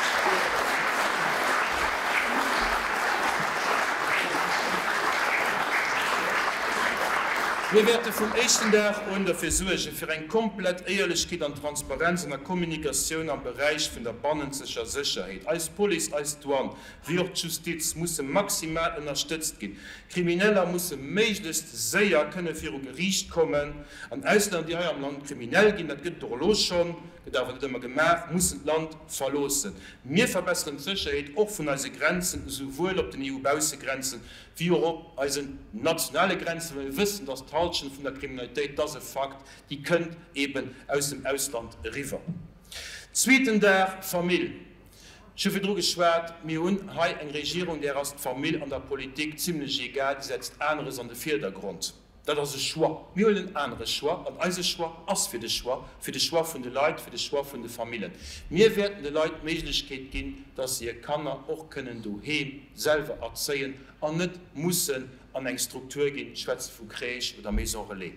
Mir wäerte vum éischten Dag un derfir suergen, fir eng komplett Éierlechkeet an Transparenz an der Kommunikatioun am Beräich vun der bannenzeger Sécherheet. Eis Police, eis Douane, wéi och d'Justiz musse maximal ënnerstëtzt ginn. Krimineller musse méiglechst séier kënne viru Geriicht kommen. An Auslänner, déi hei am Land kriminell ginn, dat gëtt et och elo schonn, gëtt awer net ëmmer gemaach, mussen d'Land verloossen. Mir verbesseren d'Sécherheet och vun eise Grenzen, esouwuel op den EU-Baussegrenzen, wéi och op eisen nationale Grenzen, well mir wëssen, dass d'Halschent vun der Kriminalitéit, dat ass e Fakt, déi kënnt eeben aus dem Ausland eriwwer. Zweeten Dag, Famill. Ech hu virdru geschwat, mir hunn hei eng Regierung, där ass d'Famill an der Politik zimlech egal, déi setzt aneres an de Virdergrond. Dat ass e Choix. Mir huelen en anere Choix an eise Choix ass fir de Choix, fir de Choix vun de Leit, fir de Choix vun de Famillen. Mir wäerten de Leit d'Méiglechkeet ginn, dass se hir Kanner och kënnen doheem selwer erzéien an net mussen an eng Struktur ginn, ech schwätze vu Crèche oder Maison relais.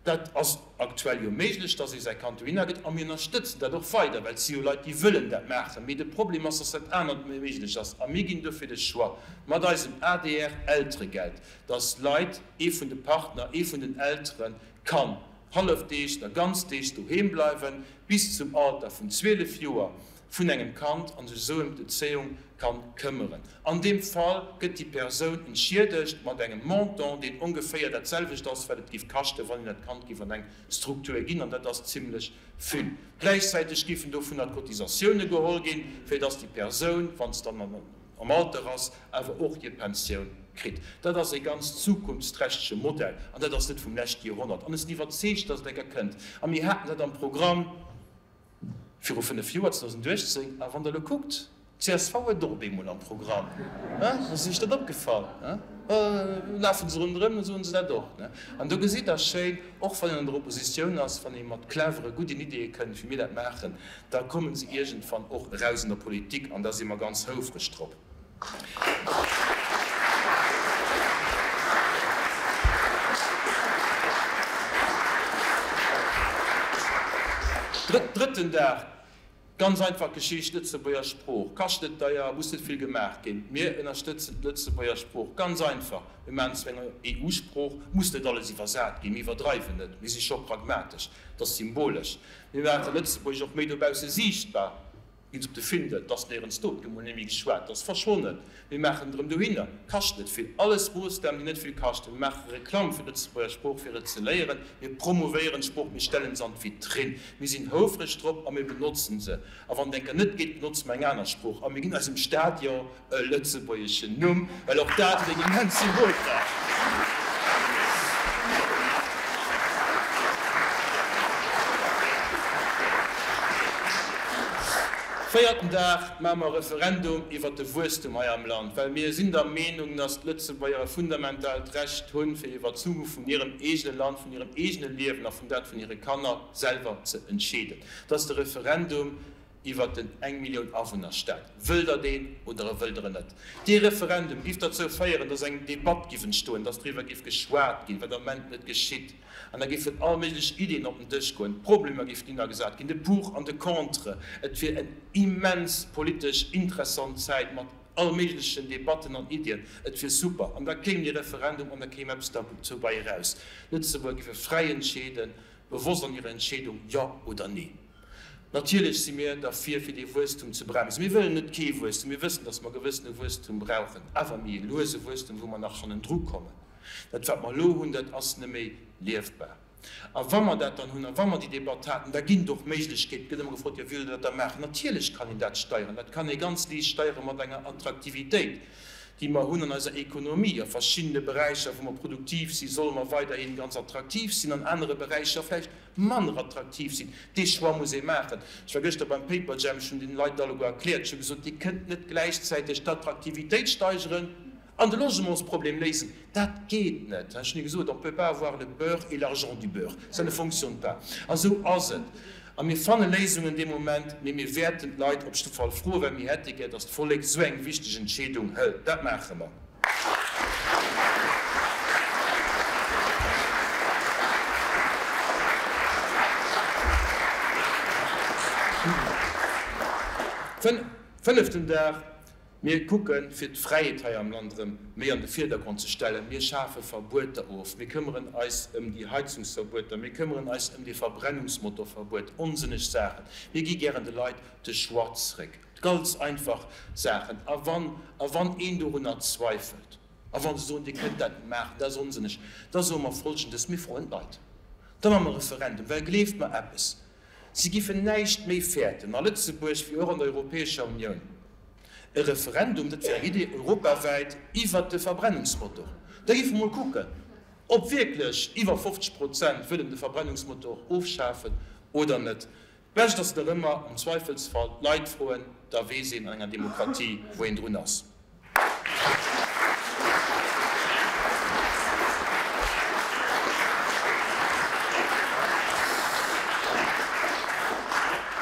Dat ass aktuell jo méiglech, dass ee säi Kand dohinner gëtt, a mir ënnerstëtzen dat och weider, well et si jo Leit, déi wëllen dat maachen. Mee de Problem ass, dass dat anert net méi méiglech ass. A mir ginn dofir de Choix mat eisem ADR-Elteregeld, dass Leit, ee vun de Partner, ee vun den Eltere kann hallefdeegs oder ganzdeegs doheem bleiwen, bis zum Alter vun 12 Joer vun engem Kand an sech esou ëm d'Ezéiung kann këmmeren. An deem Fall gëtt déi Persoun entschiedegt mat engem Montant, deen ongeféier dat selwecht ass, wat et géif kaschten, wann een dat Kand géif an eng Struktur ginn, an dat ass zimlech vill. Gläichzäiteg géifen dovunner d'Cotisatioune geholl ginn, fir dass déi Persoun, wa se dann am Alter ass, awer och hir Pensioun kritt. Dat ass e ganz zukunftsträchtege Modell, an dat ass net vum leschte Joerhonnert. An ech sinn iwwerzeegt, dass et enker kënnt. A mir haten dat am Programm. Viru 5 Joer, 2018, a wann Der elo kuckt, csv huet et och op eemol am Programm, ass Iech dat opgefall? Lafe se ronderëm, da soen se dat och. An do gesitt Der schéin, och wann een an der Oppositioun ass, wann ee mat clevere, gudden Ideeë kënnt, wéi mir dat maachen, da komme se iergendwann och eraus an der Politik, an da si mer ganz houfreg drop. Drëtten Dag, ganz einfach Geschicht, Lëtzebuerger Sprooch kascht net deier, muss net vill gemaach ginn. Mir ënnerstëtzen d'Lëtzebuerger Sprooch, ganz einfach, mir maachen zu enger EU-Sprooch, muss net alles iwwersat ginn, mir iwwerdreiwen net, mir si scho pragmatesch, et ass symbolesch. Mir maache Lëtzebuergesch och méi dobausse siichtbar. Ginn se op de Findel, 't ass néierens do, 't gëtt mol némmi geschwat, 't ass verschwonnen. Mir maachen et erëm dohinner, kascht net vill. Alles Moossnamen, déi net vill kaschten. Mir maache Reklamm fir d'Lëtzebuerger Sprooch, fir et ze léieren. Mir promouvéieren d'Sprooch, mir stellen se an d'Vitrinn. Mir sinn houfreg drop a mir benotzen se. A wann et eng Kéier net geet, benotze mer eng aner Sprooch a mir ginn eisem Stadion E lëtzebuergeschen Numm, well och dat huet eng immens Symbolkraaft. Véierten Dag maache mer e Referendum iwwert de Wuesstum hei am Land, well mir sinn der Meenung, dass d'Lëtzebuerger e fundamentaalt Recht hunn, fir iwwert d'Zukunft vun hirem eegene Land, vun hirem eegene Liewen a vun dat vun hire Kanner selwer ze entscheeden. Et ass de Referendum iwwert den eng Millioun Awunner Staat. Wëllt der deen oder e wëllt der en net? Dee Referendum giff derzou féieren, dass eng Debatt giff entstoen, dass driwwer giff geschwat ginn, wat am Moment net geschitt. An da giffen all méiglech Iddien op den Dësch goen, d'Problemer giffen innergesat ginn, de Pour an de Contre. Et wier en immens politesch interessant Zäit mat all méiglechen Debatten an Iddien. Et wier super. An da kéim dee Referendum an da kéim eppes derzou bei eraus. D'Lëtzebuerger giffe fräi entscheeden, bewosst an hirer Entscheedung, Jo oder Nee. Natierlech si mir derfir, fir dee Wuesstum ze bremsen. Mir wëllen net kee Wuesstum. Mir wëssen, datt mer gewëssene Wuesstum brauchen, awer méi e luese Wuesstum, wou mer nach hannendru kommen. Dat, wat mer elo hunn, dat ass net méi liefbar. A wa mer dat dann hunn a wa mer déi Debatt haten, da ginn et och Méiglechkeeten. Et gëtt ëmmer gefrot, Jo, wéi wëllt Der dat da maachen? Natierlech kann een dat steieren. Dat kann ee ganz liicht steiere mat enger Attraktivitéit, déi mer hunn an eiser Ekonomie. A verschiddene Beräicher, wou mer produktiv sinn, solle mer weiderhi ganz attraktiv sinn, an anere Beräicher vläicht manner attraktiv sinn. Dee Choix muss ee maachen. Ech war gëschter beim Paperjam, ech hunn deene Leit alleguer erkläert, ech hu gesot, Dir kënnt net gläichzäiteg d'Attraktivitéit steigeren an de Logementsproblem léisen. Dat geet net. Ech hunn gesot, On peut pas avoir le beurre et l'argent du beurre. Ça ne fonctionne pas. A sou ass et. A mir fanne Léisungen dee Moment, mee mir wäerten d'Leit op jidde Fall froen, well mir hätte gär, datt d'Vollek esou eng wichteg Entscheedung hëlt. Dat maache mer. Fënneften Dag, Mir kucken, fir d'Fräiheet hei am Land erëm méi an de Virdergrond ze stellen. Mir schafe Verbueter of. Mir këmmeren eis ëm déi Heizungsverbueter. Mir këmmeren eis ëm dee Verbrennungsmotorverbuet. Onsënneg Saachen. Mir gi gären de Leit de Choix zréck. Ganz einfach Saachen. A wann, a wann een dorunner zweifelt, a wa se soen, Dir kënnt dat net maachen, dat ass onsënneg, da soe mer Folgendes, Mir froen d'Leit. Da maache mer e Referendum. Well gleeft mer eppes, Si giffen näischt méi fäerten, a Lëtzebuerg wéi och an der Europäescher Unioun. E Referendum, dat wär eng Idee, europawäit, iwwert de Verbrennungsmotor. Da giffe mer mol kucken, ob wierklech iwwer 50 Prozent wëllen de Verbrennungsmotor ofschafen oder net. D'Bescht ass nach ëmmer, am Zweifelsfall d'Leit froen, da weess een an enger Demokratie, wou een drun ass.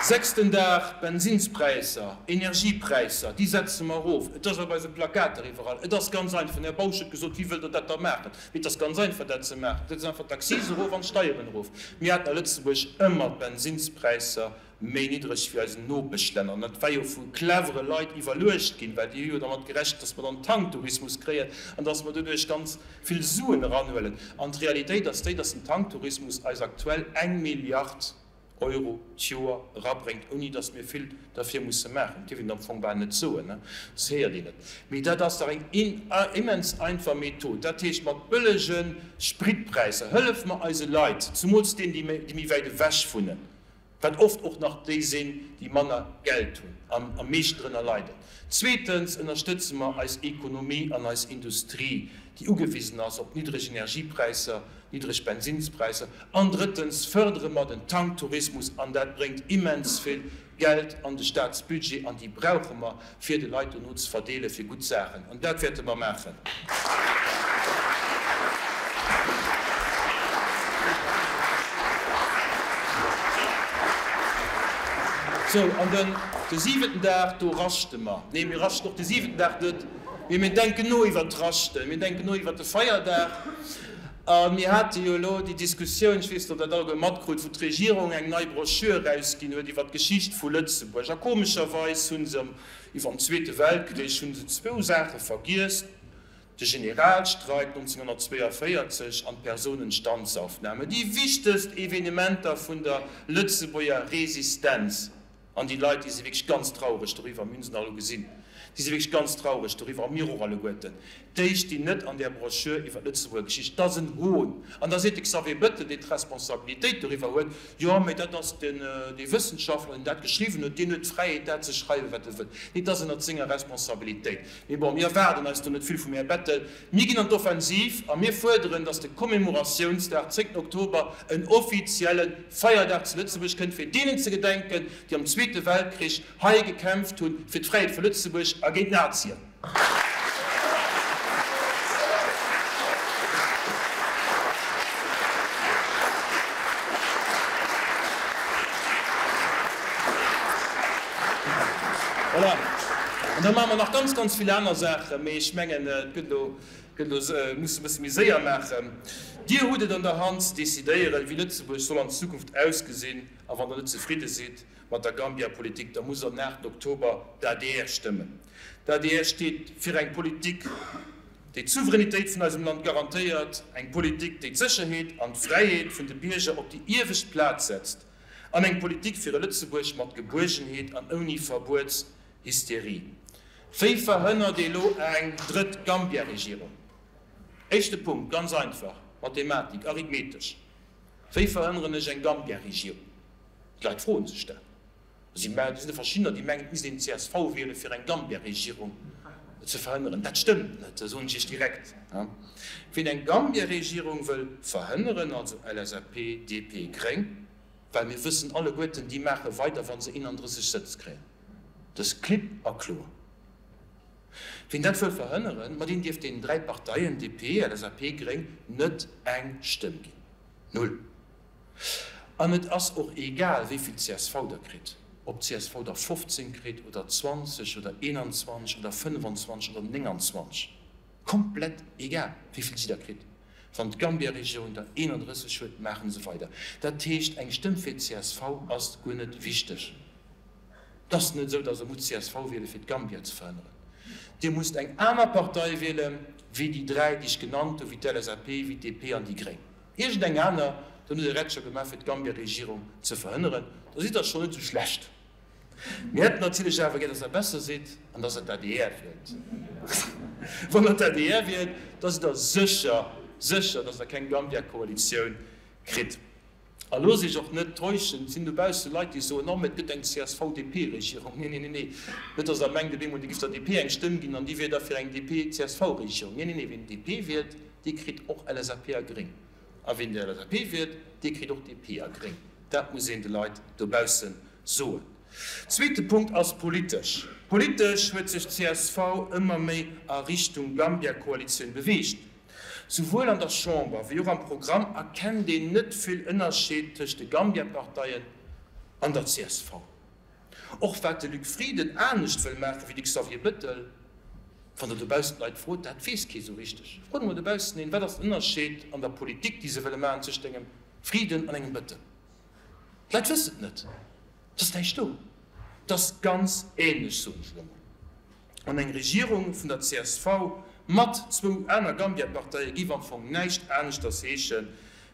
Sechsten Dag, Bensinspräisser, Energiepräisser, déi setze mer erof. Et ass op eise Plakater iwwerall. Et ass ganz einfach. Den Här Bausch huet gesot, Wéi wëllt Der dat da maachen? Mee et ass ganz einfach, dat ze maachen. Setzt einfach d'Accise erof an d'Steieren erof. Mir haten a Lëtzebuerg ëmmer d'Bensinspräisser méi niddreg wéi eisen Nopeschlänner. An dat war jo vu clevere Leit iwwerluecht ginn, well déi hu jo dermat gerechent, dass mer dann Tanktourismus kréien an dass mer doduerch ganz vill Suen eranhuelen. An d'Realitéit ass déi, dass den Tanktourismus eis aktuell eng Milliard Euro d'Joer erabréngt, ouni dass mir vill derfir musse maachen. Dat dierf een am Fong bal net soen, dat héiert een net. Mee dat ass dach eng immens einfach Method. Dat heescht, mat bëllege Spritpräisser hëllefe mer eise Leit, zumools deenen, déi méi wäit ewech wunnen, wat oft och nach déi sinn, déi manner Geld hunn an am meeschten drënner leiden. Zweetens ënnerstëtze mer eis Ekonomie an eis Industrie, déi ugewisen ass op niddreg Energiepräisser, niddreg Bensinnspräisser. An drëttens fërdere mer den Tanktourismus an dat bréngt immens vill Geld an de Staatsbudget an déi brauche mer, fir de Leit dono ze verdeele fir gutt Saachen. An dat wäerte mer maachen. Sou, an den de siwenten Dag, do raschte mer. Nee, mir raschten och de siwenten Dag net, mee mir denken no iwwert d'Raschten, mir denken no iwwert de Feierdag. A mir hate jo elo déi Diskussioun, ech weess net, ob Der dat alleguer matkrut, wou d'Regierung eng nei Broschür erausginn huet iwwert d'Geschicht vu Lëtzebuerg. A komescherweis hu se iwwer am Zweete Weltkrich hu se zwou Saache vergiess, de Generalstreik 1942 an d'Personenstandsaufnahme, déi wichtegst Evenementer vun der Lëtzebuerger Resistenz. An déi Leit, déi si wierklech ganz traureg doriwwer, mir hunn se nach elo gesinn, déi si wierklech ganz traureg doriwwer, a mir och alleguerten, déi stinn net an där Broschür iwwer d'Lëtzebuerger Geschicht. Dat ass en Hohn. An da seet de Xavier Bettel, deen d'Responsabilitéit doriwwer huet, Jo, mä dat ass den, dee Wëssenschaftler, deen dat geschriwwen huet, deen huet d'Fräiheet, dat ze schreiwen, wat e wëllt. Nee, dat ass ënnert senger Responsabilitéit. Mee bon, mir erwaarden eis do net vill vum Här Bettel. Mir ginn an d'Offensiv a mir fuerderen, datt de Commemoratiounsdag, 10 Oktober, en offizielle Feierdag zu Lëtzebuerg kënnt, fir deenen ze gedenken, déi am Zweete Weltkrich hei gekämpft hunn fir d'Fräiheet vu Lëtzebuerg a géint d'Nazien. Voilà. An da maache mer nach ganz, ganz vill aner Saachen, mee ech mengen, et gëtt elo, gëtt elo, muss e bësse méi séier maachen. Dir hutt et an der Hand ze decidéieren, wéi Lëtzebuerg soll an Zukunft ausgesinn. A wann Der net zefridde sidd mat der Gambia-Politik, da musst Der den 8 Oktober d'ADR stëmmen. D'ADR steet fir eng Politik, déi d'Souveränitéit vun eisem Land garantéiert, eng Politik, déi d'Sécherheet an d'Fräiheet vun de Bierger op déi iewescht Plaz setzt an eng Politik fir e Lëtzebuerg mat Gebuergenheet an ouni Verbuets Hysterie. Wéi verhënnert ee lo eng drëtt Gambia-Regierung? Éischte Punkt, ganz einfach, Mathematik, arithmetesch. Wéi verhënneren ech eng Gambia-Regierung? D'Leit froen sech dat. Do si der verschiddener, déi mengen, et misst een csv wiele fir eng Gambia-Regierung ze verhënneren. Dat stëmmt net, dat soen ech Iech direkt. Wien eng Gambia-Regierung wëll verhënneren, also LSAP, DP, Gréng, well mir wëssen alleguerten, déi maache weider, wa se 31 Sëtz kréien. Dat ass klipp a kloer. Wien dat wëll verhënneren, ma deen dierf deenen 3 Parteien, DP, LSAP, Gréng, net eng Stëmm ginn. Null. An et ass och egal, wéi vill csv der kritt, ob csv der 15 kritt oder 20 oder 21 oder 25 oder 29. Komplett egal, wéi vill si der kritt. Wann d'Gambia-Regierung der 31 huet, maache se weider. Dat heescht, eng Stëmm fir csv ass guer net wichteg. Et ass net esou, datt Der musst csv wiele fir d'Gambia ze verhënneren. Dir musst eng aner Partei wiele wéi déi 3, déi ech genannt hu, wéi d'LSAP, wéi d'DP an déi Gréng. Iergend eng aner, dann hutt Der Rätscher gemaach fir d'Gambia-Regierung ze verhënneren. Da sidd Der schonn net esou schlecht. Mir hätten natierlech awer gär, datt Der besser sidd an datt Der d'ADR wielt. Wann Der d'ADR wielt, da sidd Der sécher, sécher, datt Der keng Gambia-Koalitioun kritt. A loosst Iech och net täuschen, et sinn dobausse Leit, déi soen, Oh, mä et gëtt eng CSV-DP-Regierung. Nee, nee, nee, nee. Net, datt Der mengt, op eemol, Dir giff der DP eng Stëmm ginn an déi wier da fir eng DP-CSV-Regierung. Nee, nee, nee, wien DP wielt, dee kritt och LSAP a Gréng. A wien de LSAP wielt, dee kritt och DP a Gréng. Dat muss een de Leit dobausse soen. Zweete Punkt ass politesch. Politesch huet sech d'CSV ëmmer méi a Richtung Gambia-Koalitioun beweegt. Souwuel an der Chamber wéi och am Programm erkennt een net vill Ënnerscheed tëscht de Gambia-Parteien an der csv. Och wat de Luc Frieden anescht wëll maache wéi de Xavier Bettel, wann Der dobaussen d'Leit frot, dat weess kee sou richteg. Frot emol dobaussen een, wat ass den Ënnerscheed an der Politik, déi se wëlle maachen, tëscht engem Frieden an engem Bettel? D'Leit wëssen et net. Et ass näischt do. Et ass ganz änlech, soen ech elo emol. An eng Regierung vun der csv mat zwou aner Gambia-Parteie géif am Fong näischt aneschters heesche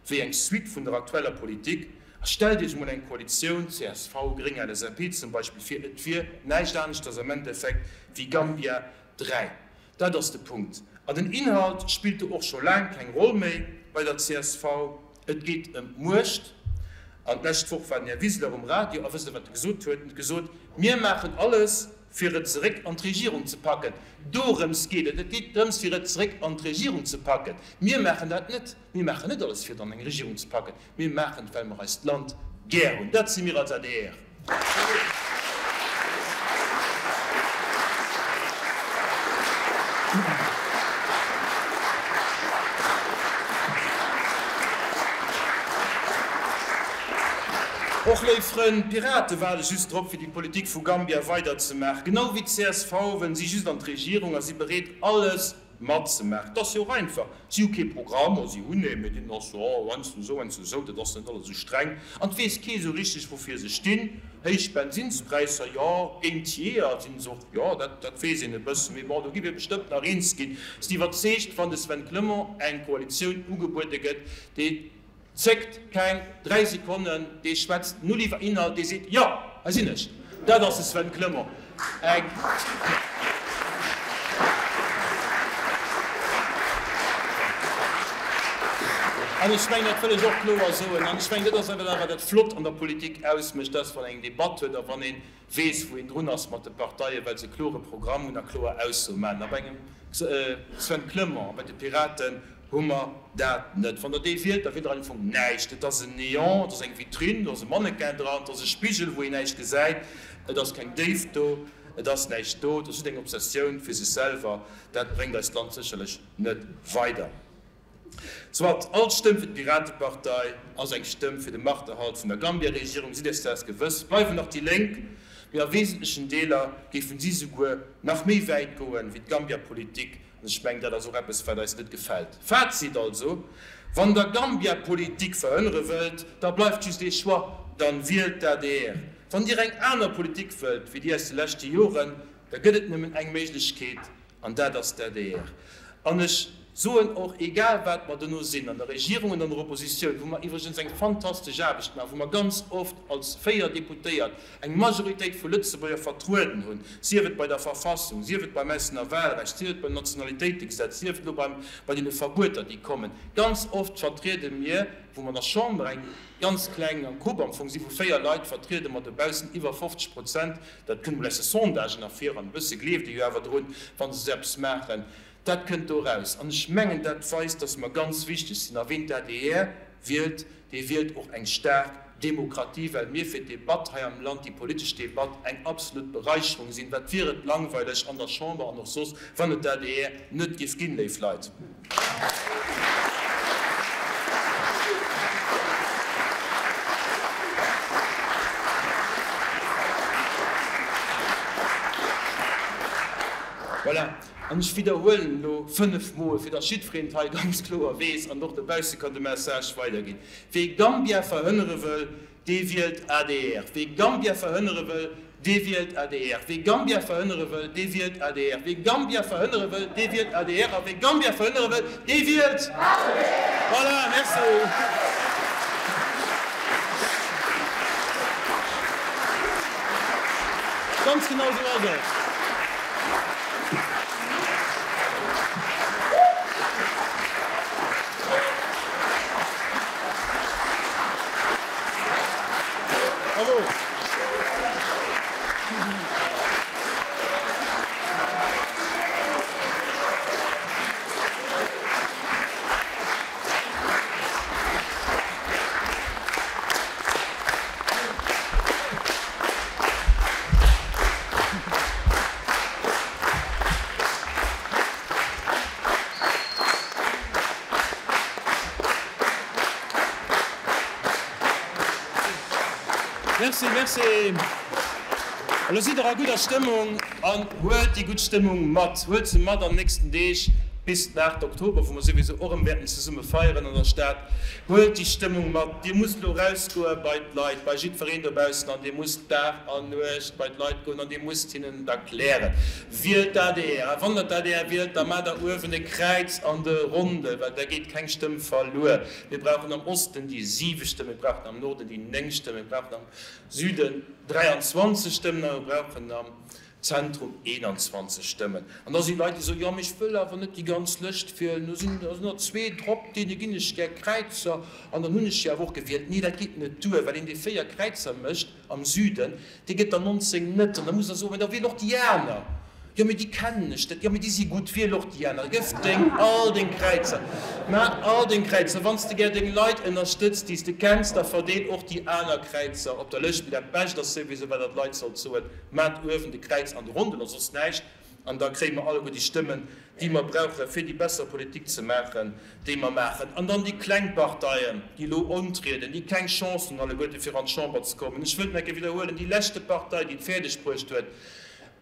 wéi eng Suite vun der aktueller Politik. A stellt Iech emol eng Koalitioun csv, Gréng, LSAP zum Beispill vir, et wier näischt aneschters am Endeffekt wéi Gambia 3. Dat ass de Punkt. An den Inhalt spillt do och scho laang keng Roll méi bei der csv. Et geet ëm d'Muecht. An d'lescht Woch war den Här Wiseler um Radio a wësst Der, wat e gesot huet? En huet gesot, Mir maachen alles, fir et zeréck an d'Regierung ze packen. Dorëms geet et. Et geet drëms, fir et zeréck an d'Regierung ze packen. Mir maachen dat net. Mir maachen net alles, fir et an eng Regierung ze packen. Mir maachen et, well mer eist Land gär hunn. Dat si mir als adr. Och, léif Frënn, d'Pirate waarde just drop, fir déi Politik vu Gambia weiderzemaachen. Genau wéi d'CSV wëllen si just an d'Regierung a si bereet, alles matzemaachen. Et ass jo och einfach, si hu kee Programm, oh si hunn ee, mee deen ass jo heiansdo esou, heiansdo esou, dat ass net alles esou streng an et weess kee esou richteg woufir se stinn. Héich Bensinnspräisser, jo, géint d'Jeeër sinn se och, jo, dat dat weess een e bëssen, mee bon, do gi mir bestëmmt nach eens ginn. Sinn iwwerzeegt, wann de Sven Clement eng Koalitioun ugebuede gëtt, dee Zéckt keng 3 Sekonnen, dee schwätzt null iwwer Inhalt, dee seet, Jo, hei sinn ech. Dat ass de Sven Clement. Eng. An ech mengen, dat wëll ech och kloer soen, an ech mengen, dat ass awer dat, wat dat Flott an der Politik ausmécht, dass, wann een eng Debatt huet a wann ee weess, wou een drun ass mat de Parteien, well se e klore Programm hunn a kloer Aussoe maachen. A bei engem Sven Clement a bei de Piraten hu mer dat net. Wann Der dee wielt, da wielt Der am Fong näischt. Et ass en Néant, et ass eng Vitrine, do ass e Mannequin dran, et ass e Spigel, wou een näischt gesäit, et ass keng Déift do, et ass näischt do, et ass just eng Obsessioun fir sech selwer. Dat bréngt eist Land sécherlech net weider. Soit, all Stëmm fir d'Piratepartei ass eng Stëmm fir de Machterhalt vun der Gambia-Regierung, sidd Iech däers gewëss. Bleiwen nach déi Lénk, mee a wesentlechen Deeler géifen si souguer nach méi wäit goen wéi d'Gambia-Politik, an ech mengen, dat ass och eppes, wat eis net gefält. Fazit also, Wann der Gambia-Politik verhënnere wëllt, da bleift just ee Choix, dann wielt d'ADR. Wann Dir eng aner Politik wëllt wéi déi aus de leschte Joren, da gëtt et nëmmen eng Méiglechkeet, An dat ass d'ADR. An ech soen och, egal wat mer dono sinn, an der Regierung und an der Oppositioun, wou mer iwwregens eng fantastesch Aarbecht maachen, wou mer ganz oft als 4 Deputéiert eng Majoritéit vu Lëtzebuerger vertrueden hunn, sief et bei der Verfassung, sief et beim Essener Wahlrecht, sief et beim Nationalitéitegesetz, sief et elo beim, bei deene Verbueter, déi kommen, ganz oft vertriede mir, wou mer an der Chamber eng ganz kleng Grupp am Fong si vu 4 Leit, vertriede mer dobaussen iwwer 50 Prozent Dat kënnt mol aus de Sondagen ervir, an e bësse gleeft ee jo awer drun, wa se esou eppes maachen. Dat kënnt do eraus. An ech mengen, dat weist, dass mer ganz wichteg sinn. A ween d'ADR wielt, dee wielt och eng staark Demokratie, well mir fir d'Debatt hei am Land, déi politesch Debatt, eng absolut Bereicherung sinn. Wat wier et langweileg an der Chamber an och soss, wann et d'ADR net géif ginn, léif Leit. Voilà, an ech widderhuelen elo fënnefmol, fir datt jiddwereen et hei ganz kloer weess an och dobausse kann de Message weiderginn, Wee Gambia verhënnere wëll, Dee wielt adr. Wee Gambia verhënnere wëll, dee wielt adr. Wee Gambia verhënnere wëll, dee wielt adr. Wee Gambia verhënnere wëll, dee wielt adr. A wee Gambia verhënnere wëll, dee wielt adr. Voilà, merci. Ganz genau esou ass et. Bravo! Merci, merci. Elo sidd der a gudder Stëmmung an huelt déi gutt Stëmmung mat. Huelt se mat an nächsten Deeg bis den 8 Oktober, wou mer souwisou och erëm wäerten zesumme feieren an der Stad. Huelt déi Stëmmung mat. Dir musst elo erausgoe bei d'Leit, bei jiddwereen dobaussen an Dir musst Dag an Nuecht bei d'Leit goen an Dir musst hinnen et erklären. Wielt d'ADR! A wann Der d'ADR wielt, da maacht Der uewen e Kräiz an de Rondel, well da geet keng Stëmm verluer. Mir brauchen am Osten déi siwe Stëmmen, mir brauchen am Norden déi néng Stëmmen, mir brauchen am Süden 23 Stëmmen a mir brauchen am Zentrum 21 Stëmmen. An da si Leit, déi soen, Jo, mee ech wëll awer net déi ganz Lëscht wielen, do sinn der zwee drop, deene ginn ech gär Kräizer an dann hunn ech jo awer och gewielt. Nee, dat geet net duer, well een, dee véier Kräizer mécht am Süden, Dee gëtt der 19 net. An da muss der soen, mä da wiel och déi aner. Jo, mee déi kennen ech net. Jo, mee déi si gutt, wiel och déi aner. Gëff deng, all deng Kräizer. Maach all deng Kräizer. Wann s de gär deng Leit ënnerstëtz, déi s de kenns, da verdeel och déi aner Kräizer op der Lëscht. Mee dat Bescht ass souwisou, wat der d'Leit sollt soen, Maacht uewen de Kräiz an de Rondel a soss näischt. An da kréie mer alleguer déi Stëmmen, déi mer brauchen, fir déi besser Politik ze maachen, déi mer maachen. An dann déi kleng Parteien, déi elo untrieden, déi keng Chance hunn alleguerte fir an d'Chamber ze kommen. Ech wëllt nach eng Kéier widderhuelen, Déi leschte Partei, déi et fäerdeg bruecht huet,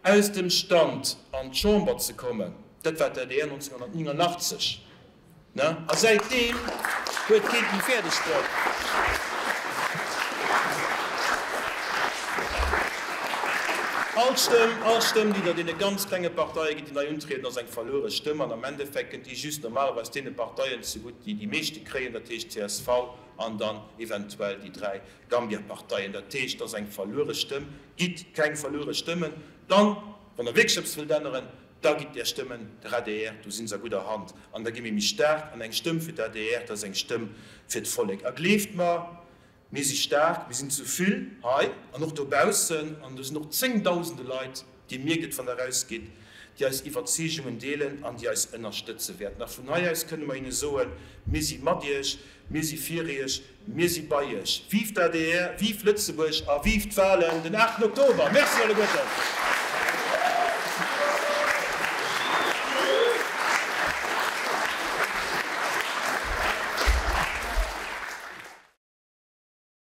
aus dem Stand an d'Chamber ze kommen, dat war d'ADR 1989. Ne? A säitdeem huet keen et méi fäerdeg bruet. All Stëmm, all Stëmm, déi Der deene ganz klenge Parteie gitt, déi nei untrieden, ass eng verluere Stëmm. An am Endeffekt kënnt déi just normalerweis deene Parteien zegutt, déi déi meeschte kréien, dat heescht csv an dann eventuell déi 3 Gambia-Parteien. Dat heescht, et ass eng verluere Stëmm. Gitt keng verluere Stëmmen. Dann, wann Der wierklech eppes wëllt änneren, Da gitt Är Stëmmen der adr, do si se a gudder Hand an da gi mir méi staark. An eng Stëmm fir d'ADR, dat ass eng Stëmm fir d'Vollek. A gleeft mer, mir si staark, mir sinn zu vill hei an och dobaussen an do sinn och zéngdausende Leit, Dir mierkt et, wann Der erausgitt, déi eis Iwwerzeegungen deelen an déi eis ënnerstëtze wäerten. A vun hei aus kënne mer hinne soen, Mir si mat Iech, mir si fir Iech, mir si bei Iech. Vive d'ADR, vive Lëtzebuerg a vive d'Wahlen den 8 Oktober! Merci alleguerten!